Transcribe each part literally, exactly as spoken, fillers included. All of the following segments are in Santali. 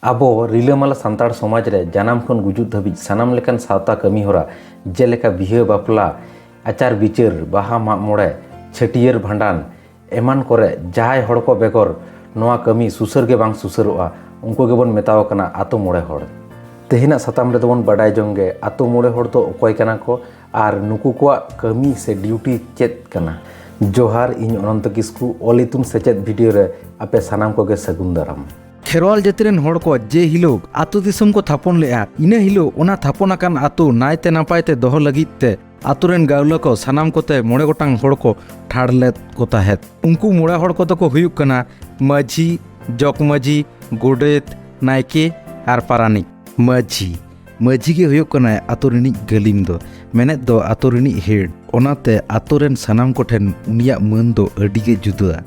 ᱟᱵᱚ ᱨᱤᱞᱟᱹᱢᱟᱞᱟ ᱥᱟᱱᱛᱟᱲ ᱥᱚᱢᱟᱡᱽ ᱨᱮ ᱡᱟᱱᱟᱢ ᱠᱷᱚᱱ ᱜᱩᱡᱩᱜ ᱫᱷᱟᱹᱵᱤᱡ ᱥᱟᱱᱟᱢ ᱞᱮᱠᱟᱱ ᱥᱟᱶᱛᱟ ᱠᱟᱹᱢᱤ ᱦᱚᱨᱟ, ᱡᱮᱞᱮᱠᱟ ᱵᱤᱦᱟᱹ ᱵᱟᱯᱞᱟ, ᱟᱪᱟᱨ ᱵᱤᱪᱟᱹᱨ, ᱵᱟᱦᱟ ᱢᱟᱜ ᱢᱚᱬᱮ, ᱪᱷᱟᱹᱴᱭᱟᱹᱨ ᱵᱷᱟᱸᱰᱟᱱ ᱮᱢᱟᱱ ᱠᱚᱨᱮ ᱡᱟᱦᱟᱸᱭ ᱦᱚᱲ ᱠᱚ ᱵᱮᱜᱚᱨ ᱱᱚᱣᱟ ᱠᱟᱹᱢᱤ ᱥᱩᱥᱟᱹᱨ ᱜᱮ ᱵᱟᱝ ᱥᱩᱥᱟᱹᱨᱚᱜᱼᱟ, ᱩᱱᱠᱩ ᱜᱮᱵᱚᱱ ᱢᱮᱛᱟᱣ ᱠᱟᱱᱟ ᱟᱛᱳ ᱢᱚᱬᱮ ᱦᱚᱲ᱾ ᱛᱮᱦᱮᱧᱟᱜ ᱥᱟᱛᱟᱢ ᱨᱮᱫᱚ ᱵᱚᱱ ᱵᱟᱰᱟᱭ ᱡᱚᱝ ᱜᱮ ᱟᱛᱳ ᱢᱚᱬᱮ ᱦᱚᱲ ᱫᱚ ᱚᱠᱚᱭ ᱠᱟᱱᱟ ᱠᱚ ᱟᱨ ᱱᱩᱠᱩ ᱠᱚᱣᱟᱜ ᱠᱟᱹᱢᱤ ᱥᱮ ᱰᱤᱭᱩᱴᱤ ᱪᱮᱫ ᱠᱟᱱᱟ᱾ ᱡᱚᱦᱟᱨ, ᱤᱧ ᱚᱱᱚᱱᱛᱚ ᱠᱤᱥᱠᱩ ᱚᱞ ᱤᱛᱩᱱ ᱥᱮᱪᱮᱫ ᱵᱷᱤᱰᱤᱭᱳ ᱨᱮ ᱟᱯᱮ ᱥᱟᱱᱟᱢ ᱠᱚᱜᱮ ᱥᱟᱹᱜᱩᱱ ᱫᱟᱨᱟᱢ᱾ ᱠᱷᱮᱨᱣᱟᱞ ᱡᱟᱹᱛᱤ ᱨᱮᱱ ᱦᱚᱲ ᱠᱚ ᱡᱮ ᱦᱤᱞᱳᱜ ᱟᱛᱳ ᱫᱤᱥᱚᱢ ᱠᱚ ᱛᱷᱟᱯᱚᱱ ᱞᱮᱫᱼᱟ, ᱤᱱᱟᱹ ᱦᱤᱞᱳᱜ ᱚᱱᱟ ᱛᱷᱟᱯᱚᱱ ᱟᱠᱟᱱ ᱟᱛᱳ ᱱᱟᱭᱛᱮ ᱱᱟᱯᱟᱭ ᱛᱮ ᱫᱚᱦᱚ ᱞᱟᱹᱜᱤᱫ ᱛᱮ ᱟᱛᱳ ᱨᱮᱱ ᱜᱟᱶᱞᱟ ᱠᱚ ᱥᱟᱱᱟᱢ ᱠᱚᱛᱮ ᱢᱚᱬᱮ ᱜᱚᱴᱟᱝ ᱦᱚᱲ ᱠᱚ ᱴᱷᱟᱲ ᱞᱮᱫ ᱠᱚ ᱛᱟᱦᱮᱸᱫ᱾ ᱩᱱᱠᱩ ᱢᱚᱬᱮ ᱦᱚᱲ ᱠᱚᱫᱚ ᱠᱚ ᱦᱩᱭᱩᱜ ᱠᱟᱱᱟ ᱢᱟᱹᱡᱷᱤ, ᱡᱚᱜᱽᱢᱟᱹᱡᱷᱤ, ᱜᱚᱰᱮᱛ, ᱱᱟᱭᱠᱮ ᱟᱨ ᱯᱟᱨᱟᱱᱤᱠ᱾ ᱢᱟᱹᱡᱷᱤ, ᱢᱟᱹᱡᱷᱤ ᱜᱮ ᱦᱩᱭᱩᱜ ᱠᱟᱱᱟᱭ ᱟᱛᱳ ᱨᱤᱱᱤᱡ ᱜᱟᱹᱞᱤᱢ ᱫᱚ, ᱢᱮᱱᱮᱫ ᱫᱚ ᱟᱛᱳ ᱨᱤᱱᱤᱡ ᱦᱮᱰ᱾ ᱚᱱᱟᱛᱮ ᱟᱛᱳ ᱨᱮᱱ ᱥᱟᱱᱟᱢ ᱠᱚᱴᱷᱮᱱ ᱩᱱᱤᱭᱟᱜ ᱢᱟᱹᱱ ᱫᱚ ᱟᱹᱰᱤ ᱜᱮ ᱡᱩᱫᱟᱹᱜᱼᱟ᱾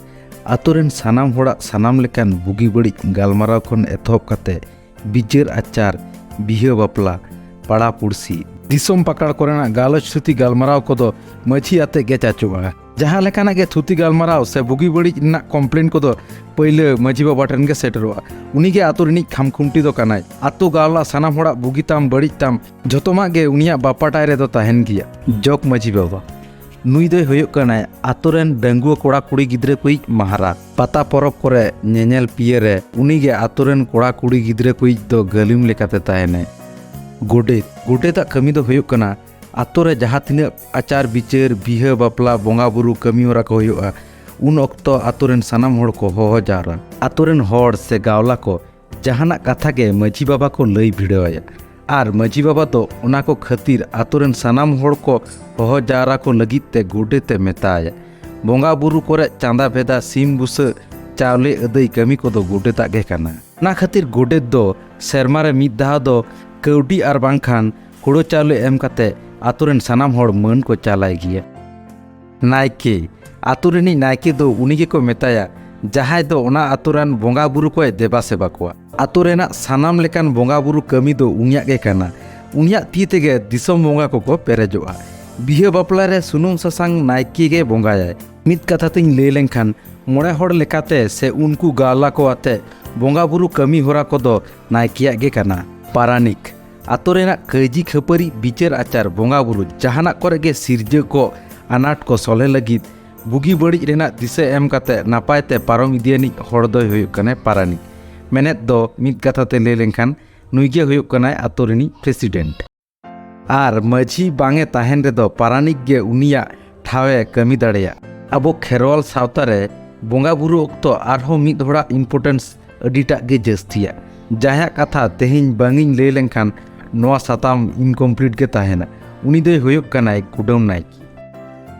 ᱟᱛᱳ ᱨᱮᱱ ᱥᱟᱱᱟᱢ ᱦᱚᱲᱟᱜ ᱥᱟᱱᱟᱢ ᱞᱮᱠᱟᱱ ᱵᱩᱜᱤ ᱵᱟᱹᱲᱤᱡ ᱜᱟᱞᱢᱟᱨᱟᱣ ᱠᱷᱚᱱ ᱮᱛᱚᱦᱚᱵ ᱠᱟᱛᱮ ᱵᱤᱪᱟᱹᱨ ᱟᱪᱟᱨ, ᱵᱤᱦᱟᱹ ᱵᱟᱯᱞᱟ, ᱯᱟᱲᱟ ᱯᱩᱲᱥᱤ, ᱫᱤᱥᱚᱢ ᱯᱟᱠᱟᱲ ᱠᱚᱨᱮᱱᱟᱜ ᱜᱟᱞᱚᱪ ᱛᱷᱩᱛᱤ ᱜᱟᱞᱢᱟᱨᱟᱣ ᱠᱚᱫᱚ ᱢᱟᱹᱡᱷᱤ ᱟᱛᱮ ᱜᱮ ᱪᱟᱪᱚᱜᱼᱟ᱾ ᱡᱟᱦᱟᱸ ᱞᱮᱠᱟᱱᱟᱜ ᱜᱮ ᱛᱷᱩᱛᱤ ᱜᱟᱞᱢᱟᱨᱟᱣ ᱥᱮ ᱵᱩᱜᱤ ᱵᱟᱹᱲᱤᱡ ᱨᱮᱱᱟᱜ ᱠᱚᱢᱯᱞᱮᱱ ᱠᱚᱫᱚ ᱯᱟᱹᱭᱞᱟᱹ ᱢᱟᱹᱡᱷᱤ ᱵᱟᱵᱟ ᱴᱷᱮᱱ ᱜᱮ ᱥᱮᱴᱮᱨᱚᱜᱼᱟ᱾ ᱩᱱᱤ ᱜᱮ ᱟᱛᱳ ᱨᱤᱱᱤᱡ ᱠᱷᱟᱢᱠᱷᱩᱱᱴᱤ ᱫᱚ ᱠᱟᱱᱟᱭ᱾ ᱟᱛᱳ ᱜᱟᱶᱞᱟ ᱥᱟᱱᱟᱢ ᱦᱚᱲᱟᱜ ᱵᱩᱜᱤ ᱛᱟᱢ ᱵᱟᱹᱲᱤᱡ ᱛᱟᱢ ᱡᱷᱚᱛᱚᱢᱟᱜ ᱜᱮ ᱩᱱᱤᱭᱟᱜ ᱵᱟᱯᱟᱴᱟᱭ ᱨᱮᱫᱚ ᱛᱟᱦᱮᱱ ᱜᱮᱭᱟ᱾ ᱡᱚᱜᱽ ᱢᱟᱹᱡᱷᱤ ᱵᱟᱵᱟ, ᱱᱩᱭ ᱫᱚᱭ ᱦᱩᱭᱩᱜ ᱠᱟᱱᱟᱭ ᱟᱛᱳ ᱨᱮᱱ ᱰᱟᱺᱜᱩᱣᱟᱹ ᱠᱚᱲᱟ ᱠᱩᱲᱤ ᱜᱤᱫᱽᱨᱟᱹ ᱠᱚᱭᱤᱡ ᱢᱟᱦᱟᱨᱟ᱾ ᱯᱟᱛᱟ ᱯᱚᱨᱚᱵᱽ ᱠᱚᱨᱮ ᱧᱮᱧᱮᱞ ᱯᱤᱭᱟᱹ ᱨᱮ ᱩᱱᱤ ᱜᱮ ᱟᱛᱳ ᱨᱮᱱ ᱠᱚᱲᱟ ᱠᱩᱲᱤ ᱜᱤᱫᱽᱨᱟᱹ ᱠᱚᱭᱤᱡ ᱫᱚ ᱜᱟᱹᱞᱤᱢ ᱞᱮᱠᱟᱛᱮ ᱛᱟᱦᱮᱱᱟᱭ᱾ ᱜᱚᱰᱮᱛ, ᱜᱚᱰᱮᱛᱟᱜ ᱠᱟᱹᱢᱤ ᱫᱚ ᱦᱩᱭᱩᱜ ᱠᱟᱱᱟ ᱟᱛᱳ ᱨᱮ ᱡᱟᱦᱟᱸ ᱛᱤᱱᱟᱹᱜ ᱟᱪᱟᱨ ᱵᱤᱪᱟᱹᱨ, ᱵᱤᱦᱟᱹ ᱵᱟᱯᱞᱟ, ᱵᱚᱸᱜᱟ ᱵᱩᱨᱩ ᱠᱟᱹᱢᱤ ᱦᱚᱨᱟ ᱠᱚ ᱦᱩᱭᱩᱜᱼᱟ, ᱩᱱ ᱚᱠᱛᱚ ᱟᱛᱳ ᱨᱮᱱ ᱥᱟᱱᱟᱢ ᱦᱚᱲ ᱠᱚ ᱦᱚᱦᱚ ᱡᱟᱣᱨᱟ᱾ ᱟᱛᱳ ᱨᱮᱱ ᱦᱚᱲ ᱥᱮ ᱜᱟᱶᱞᱟ ᱠᱚ ᱡᱟᱦᱟᱱᱟᱜ ᱠᱟᱛᱷᱟ ᱜᱮ ᱢᱟᱹᱡᱷᱤ ᱵᱟᱵᱟ ᱠᱚ ᱞᱟᱹᱭ ᱵᱷᱤᱲᱟᱹᱣ ᱟᱭᱟ᱾ ᱟᱨ ᱢᱟᱹᱡᱷᱤ ᱵᱟᱵᱟ ᱫᱚ ᱚᱱᱟ ᱠᱚ ᱠᱷᱟᱹᱛᱤᱨ ᱟᱛᱳ ᱨᱮᱱ ᱥᱟᱱᱟᱢ ᱦᱚᱲ ᱠᱚ ᱦᱚᱦᱚ ᱡᱟᱣᱨᱟ ᱠᱚ ᱞᱟᱹᱜᱤᱫ ᱛᱮ ᱜᱚᱰᱮᱛ ᱮ ᱢᱮᱛᱟᱭᱟ᱾ ᱵᱚᱸᱜᱟ ᱵᱩᱨᱩ ᱠᱚᱨᱮ ᱪᱟᱸᱫᱟ ᱵᱷᱮᱫᱟ, ᱥᱤᱢ ᱵᱩᱥᱟᱹᱜ, ᱪᱟᱣᱞᱮ ᱟᱹᱫᱟᱹᱭ ᱠᱟᱹᱢᱤ ᱠᱚᱫᱚ ᱜᱚᱰᱮᱛᱟᱜ ᱜᱮ ᱠᱟᱱᱟ᱾ ᱚᱱᱟ ᱠᱷᱟᱹᱛᱤᱨ ᱜᱚᱰᱮᱛ ᱫᱚ ᱥᱮᱨᱢᱟ ᱨᱮ ᱢᱤᱫ ᱫᱷᱟᱣ ᱫᱚ ᱠᱟᱹᱣᱰᱤ ᱟᱨ ᱵᱟᱝᱠᱷᱟᱱ ᱦᱳᱲᱳ ᱪᱟᱣᱞᱮ ᱮᱢ ᱠᱟᱛᱮ ᱟᱛᱳ ᱨᱮᱱ ᱥᱟᱱᱟᱢ ᱦᱚᱲ ᱢᱟᱹᱱ ᱠᱚ ᱪᱟᱞᱟᱭ ᱜᱮᱭᱟ᱾ ᱱᱟᱭᱠᱮ, ᱟᱛᱳ ᱨᱤᱱᱤᱡ ᱱᱟᱭᱠᱮ ᱫᱚ ᱩᱱᱤ ᱜᱮᱠᱚ ᱢᱮᱛᱟᱭᱟ, ᱡᱟᱦᱟᱸᱭ ᱫᱚ ᱚᱱᱟ ᱟᱛᱳ ᱨᱮᱱ ᱵᱚᱸᱜᱟ ᱵᱩᱨᱩ ᱠᱚᱭ ᱫᱮᱵᱟ ᱥᱮᱵᱟ ᱠᱚᱣᱟ᱾ ᱟᱛᱳ ᱨᱮᱱᱟᱜ ᱥᱟᱱᱟᱢ ᱞᱮᱠᱟᱱ ᱵᱚᱸᱜᱟ ᱵᱩᱨᱩ ᱠᱟᱹᱢᱤ ᱫᱚ ᱩᱱᱤᱭᱟᱜ ᱜᱮ ᱠᱟᱱᱟ᱾ ᱩᱱᱤᱭᱟᱜ ᱛᱤ ᱛᱮᱜᱮ ᱫᱤᱥᱚᱢ ᱵᱚᱸᱜᱟ ᱠᱚᱠᱚ ᱯᱮᱨᱮᱡᱚᱜᱼᱟ᱾ ᱵᱤᱦᱟᱹ ᱵᱟᱯᱞᱟ ᱨᱮ ᱥᱩᱱᱩᱢ ᱥᱟᱥᱟᱝ ᱱᱟᱭᱠᱮ ᱜᱮ ᱵᱚᱸᱜᱟᱭᱟᱭ᱾ ᱢᱤᱫ ᱠᱟᱛᱷᱟ ᱛᱤᱧ ᱞᱟᱹᱭ ᱞᱮᱱᱠᱷᱟᱱ, ᱢᱚᱬᱮ ᱦᱚᱲ ᱞᱮᱠᱟᱛᱮ ᱥᱮ ᱩᱱᱠᱩ ᱜᱟᱶᱞᱟ ᱠᱚ ᱟᱛᱮ ᱵᱚᱸᱜᱟ ᱵᱩᱨᱩ ᱠᱟᱹᱢᱤ ᱦᱚᱨᱟ ᱠᱚᱫᱚ ᱱᱟᱭᱠᱮᱭᱟᱜ ᱜᱮ ᱠᱟᱱᱟ᱾ ᱯᱟᱨᱟᱱᱤᱠ, ᱟᱛᱳ ᱨᱮᱱᱟᱜ ᱠᱟᱹᱭᱡᱤ ᱠᱷᱟᱹᱯᱟᱹᱨᱤ, ᱵᱤᱪᱟᱹᱨ ᱟᱪᱟᱨ, ᱵᱚᱸᱜᱟ ᱵᱩᱨᱩ, ᱡᱟᱦᱟᱱᱟᱜ ᱠᱚᱨᱮ ᱜᱮ ᱥᱤᱨᱡᱟᱹ ᱠᱚᱜ ᱟᱱᱟᱴ ᱠᱚ ᱥᱚᱞᱦᱮ ᱞᱟᱹᱜᱤᱫ ᱵᱩᱜᱤ ᱵᱟᱹᱲᱤᱡ ᱨᱮᱱᱟᱜ ᱫᱤᱥᱟᱹ ᱮᱢ ᱠᱟᱛᱮ ᱱᱟᱯᱟᱭ ᱛᱮ ᱯᱟᱨᱚᱢ ᱤᱫᱤᱭᱟᱱᱤᱡ ᱦᱚᱲ ᱫᱚᱭ ᱦᱩᱭᱩᱜ ᱠᱟᱱᱟᱭ ᱯᱟᱨᱟᱱᱤᱠ᱾ ᱢᱮᱱᱮᱫ ᱫᱚ ᱢᱤᱫ ᱠᱟᱛᱷᱟ ᱛᱮ ᱞᱟᱹᱭ ᱞᱮᱱᱠᱷᱟᱱ ᱱᱩᱭ ᱜᱮ ᱦᱩᱭᱩᱜ ᱠᱟᱱᱟᱭ ᱟᱛᱳ ᱨᱤᱱᱤᱡ president᱾ ᱟᱨ ᱢᱟᱹᱡᱷᱤ ᱵᱟᱝ ᱮ ᱛᱟᱦᱮᱱ ᱨᱮᱫᱚ ᱯᱟᱨᱟᱱᱤᱠ ᱜᱮ ᱩᱱᱤᱭᱟᱜ ᱴᱷᱟᱶ ᱮ ᱠᱟᱹᱢᱤ ᱫᱟᱲᱮᱭᱟᱜ᱾ ᱟᱵᱚ ᱠᱷᱮᱨᱣᱟᱞ ᱥᱟᱶᱛᱟ ᱨᱮ ᱵᱚᱸᱜᱟ ᱵᱩᱨᱩ ᱚᱠᱛᱚ ᱟᱨᱦᱚᱸ ᱢᱤᱫ ᱦᱚᱲᱟᱜ importance ᱟᱹᱰᱤᱴᱟᱜ ᱜᱮ ᱡᱟᱹᱥᱛᱤᱭᱟ, ᱡᱟᱦᱟᱸᱭᱟᱜ ᱠᱟᱛᱷᱟ ᱛᱮᱦᱮᱧ ᱵᱟᱝ ᱤᱧ ᱞᱟᱹᱭ ᱞᱮᱱᱠᱷᱟᱱ ᱱᱚᱣᱟ ᱥᱟᱛᱟᱢ incomplete ᱜᱮ ᱛᱟᱦᱮᱱᱟ᱾ ᱩᱱᱤ ᱫᱚᱭ ᱦᱩᱭᱩᱜ ᱠᱟᱱᱟᱭ ᱠᱩᱰᱟᱹᱢ ᱱᱟᱭᱠᱮ᱾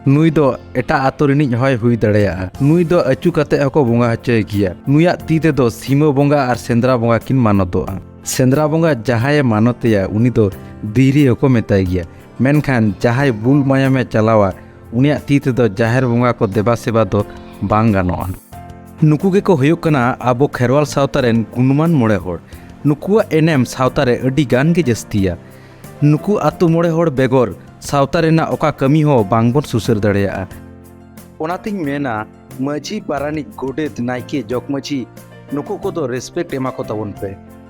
ᱱᱩᱭ ᱫᱚ ᱮᱴᱟᱜ ᱟᱛᱳ ᱨᱤᱱᱤᱡ ᱦᱚᱸᱭ ᱦᱩᱭ ᱫᱟᱲᱮᱭᱟᱜᱼᱟ᱾ ᱱᱩᱭ ᱫᱚ ᱟᱹᱪᱩ ᱠᱟᱛᱮ ᱦᱚᱸᱠᱚ ᱵᱚᱸᱜᱟ ᱦᱚᱪᱚᱭ ᱜᱮᱭᱟ᱾ ᱱᱩᱭᱟᱜ ᱛᱤ ᱛᱮᱫᱚ ᱥᱤᱢᱟᱹ ᱵᱚᱸᱜᱟ ᱟᱨ ᱥᱮᱸᱫᱽᱨᱟ ᱵᱚᱸᱜᱟ ᱠᱤᱱ ᱢᱟᱱᱚᱛᱚᱜᱼᱟ᱾ ᱥᱮᱸᱫᱽᱨᱟ ᱵᱚᱸᱜᱟ ᱡᱟᱦᱟᱸᱭᱮ ᱢᱟᱱᱚᱛᱮᱭᱟ, ᱩᱱᱤ ᱫᱚ ᱫᱷᱤᱨᱤ ᱦᱚᱸᱠᱚ ᱢᱮᱛᱟᱭ ᱜᱮᱭᱟ᱾ ᱢᱮᱱᱠᱷᱟᱱ ᱡᱟᱦᱟᱸᱭ ᱵᱩᱞ ᱢᱟᱭᱟᱢᱮ ᱪᱟᱞᱟᱣᱟ, ᱩᱱᱤᱭᱟᱜ ᱛᱤ ᱛᱮᱫᱚ ᱡᱟᱦᱮᱨ ᱵᱚᱸᱜᱟ ᱠᱚ ᱫᱮᱵᱟ ᱥᱮᱵᱟ ᱫᱚ ᱵᱟᱝ ᱜᱟᱱᱚᱜᱼᱟ᱾ ᱱᱩᱠᱩ ᱜᱮᱠᱚ ᱦᱩᱭᱩᱜ ᱠᱟᱱᱟ ᱟᱵᱚ ᱠᱷᱮᱨᱣᱟᱞ ᱥᱟᱶᱛᱟ ᱨᱮᱱ ᱜᱩᱱᱢᱟᱱ ᱢᱚᱬᱮ ᱦᱚᱲ᱾ ᱱᱩᱠᱩᱣᱟᱜ ᱮᱱᱮᱢ ᱥᱟᱶᱛᱟ ᱨᱮ ᱟᱹᱰᱤ ᱜᱟᱱ ᱜᱮ ᱡᱟᱹᱥᱛᱤᱭᱟ᱾ ᱱᱩᱠᱩ ᱟᱛᱳ ᱢᱚᱬᱮ ᱦᱚᱲ ᱵᱮᱜᱚᱨ ᱥᱟᱶᱛᱟ ᱨᱮᱱᱟᱜ ᱚᱠᱟ ᱠᱟᱹᱢᱤ ᱦᱚᱸ ᱵᱟᱝᱵᱚᱱ ᱥᱩᱥᱟᱹᱨ ᱫᱟᱲᱮᱭᱟᱜᱼᱟ᱾ ᱚᱱᱟᱛᱤᱧ ᱢᱮᱱᱟ, ᱢᱟᱹᱡᱷᱤ, ᱯᱟᱨᱟᱱᱤᱠ, ᱜᱚᱰᱮᱛ, ᱱᱟᱭᱠᱮ, ᱡᱚᱜᱽᱢᱟᱹᱡᱷᱤ, ᱱᱩᱠᱩ ᱠᱚᱫᱚ respect ᱮᱢᱟ ᱠᱚ ᱛᱟᱵᱚᱱ ᱯᱮ᱾